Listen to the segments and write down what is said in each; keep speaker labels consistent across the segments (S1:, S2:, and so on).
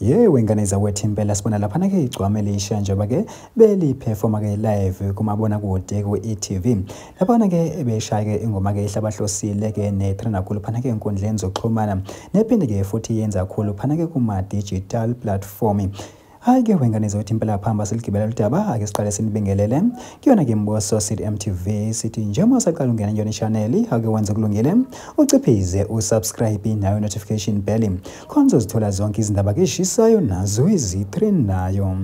S1: Yewe ngane zakwethu, impela sibona laphana-ke igcwame elisha njengoba-ke beli-performa-ke live kumabonakude ku-e.tv. Laphana-ke ebeshaya-ke ingoma-ke ehlabahlosile-ke ne-trenda kakhulu phana-ke ey'nkundleni zokuxhumana, nephinde-ke futhi yenza kakhulu phana-ke kuma-digital platform. Hhayi-ke wengane zakwethu, impela phamba siligibela ludaba, ake siqale sinibingelele kuyona-ke Mboso sithi MTV, sithi njengoba usaqala ungena kuyona i-channel, ake wenze kulungile uciphize u-subscribe nayo notification bell, khona uzozithola zonke izindaba keshisayo nazo ezi-trendayo.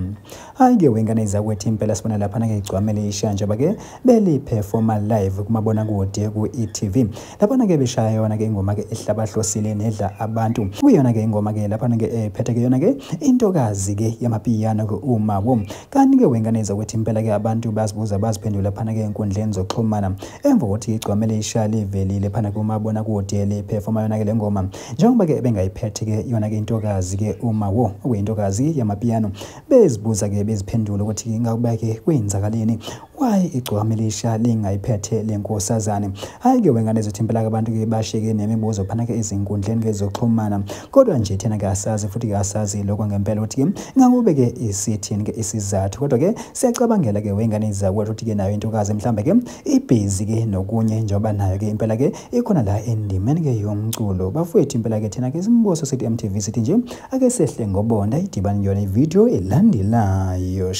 S1: Hhayi-ke wengane zakwethu, impela sibona laphana-ke igcwame elisha njengoba-ke beli-performa live kumabonakude ku-e.tv. Laphana-ke beshaya yona-ke ingoma-ke ehlabahlosile nedla abantu, kuyona-ke ingoma-ke laphana-ke ephethe-ke yona-ke intokazi-ke yamapiyano-ke uMawo. Kanti-ke wengane zakwethu, impela-ke abantu bazibuza baziphendula phana-ke enkundleni zokuxhumana emva kokuthi igcwame elisha livelile phana kumabonakude li-performa yona-ke le ngoma, njengoba-ke bengayiphethe-ke yona-ke intokazi-ke uMawo, okuyintokazi yamapiyano. Bezibuza-ke beziphendula ukuthi ngakuba-ke kwenzakaleni, why igcwame elisha lingayiphethe le nkosazane. Hhayi-ke wengane zethu, impela-ke abantu-ke bashiyeke nemibuzo phana-ke ezinkundleni-ke zokuxhumana, kodwa nje thina-ke asazi futhi-ke asazi lokho ngempela ukuthi-ke ngakube-ke isithini-ke isizathu, kodwa-ke siyacabangela-ke wengane zakwethu ukuthi-ke nayo intokazi mhlambe-ke i-busy-ke nokunye, njengoba nayo-ke impela-ke ikhona la endimeni-ke yomculo. Bafowethu, impela-ke thina-ke Simboso sithi MTV sithi nje ake sehle ngobonda idibane yona ividiyo elandelayo.